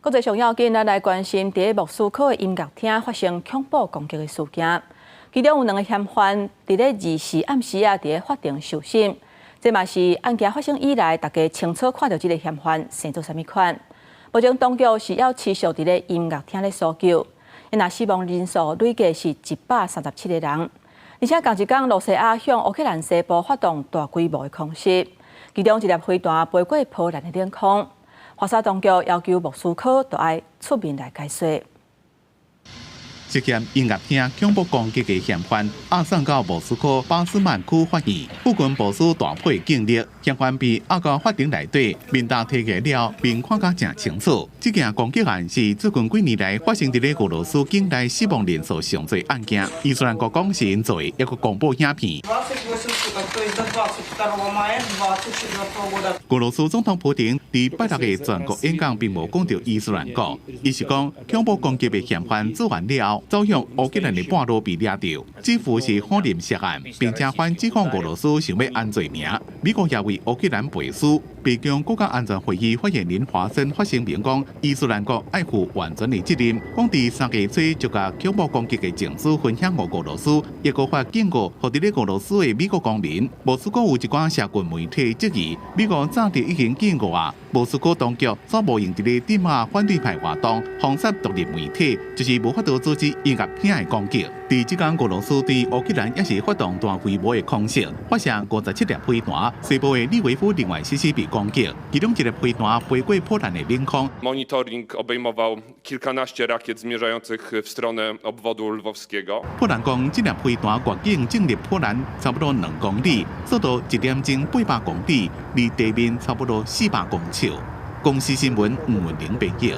國際上要緊，咱來關心佇莫斯科的音樂廳發生恐怖攻擊的事件，其中有兩个嫌犯佇咧24暗時啊，佇咧法庭受審。這嘛是案件發生以來，大家清楚看著這个嫌犯生做啥物款。目前當局是猶持續佇咧音樂廳咧搜救，𪜶死亡人數累計是137個人。而且仝一工，露西亞向烏克蘭西部發動大規模的空襲，其中一粒飛彈飛過波蘭的領空。華沙當局要求莫斯科都愛出面來解說。涉嫌音樂廳恐怖攻擊的嫌犯押送到莫斯科巴斯曼區法院，附近部署大批警力，嫌犯被押到法庭內底，面罩提起了，面看甲誠清楚。這件攻擊案是最近幾年來發生佇咧俄羅斯境內死亡人數上濟案件。伊斯蘭國講是𪜶做的，猶閣公布影片。俄羅斯總統普丁佇拜六的全國演講並無講著伊斯蘭國，伊是講恐怖攻擊的嫌犯做完了後，走向烏克蘭的半路被掠著，似乎是火鐳涉案，並且反指控俄羅斯想欲安罪名。美國也為烏克蘭背書。白宮國家安全會議發言人華森發聲明講，伊斯蘭國愛負完全的責任。講佇三月初就共恐怖攻擊的證據分享予俄羅斯，亦閣發警告予佇咧俄羅斯的美國公民。莫斯科有一寡社群媒體質疑，美國早就已經警告啊，莫斯科當局煞無閒佇咧鎮壓反對派活動，封殺獨立媒體，就是無法度阻止音樂廳的攻擊。佇這工俄羅斯對烏克蘭也是發動大規模的空襲，發射57粒飛彈，西部的利維夫另外四次被攻擊，其中一粒飛彈飛過波蘭的領空。 Monitoring obejmował kilkanaście rakiet zmierzających w stronę obwodu lwowskiego。波蘭講，這粒飛彈越境進入波蘭差不多2公里，速度1點鐘800公里，離地面差不多400公尺。公視新聞吳文玲編譯。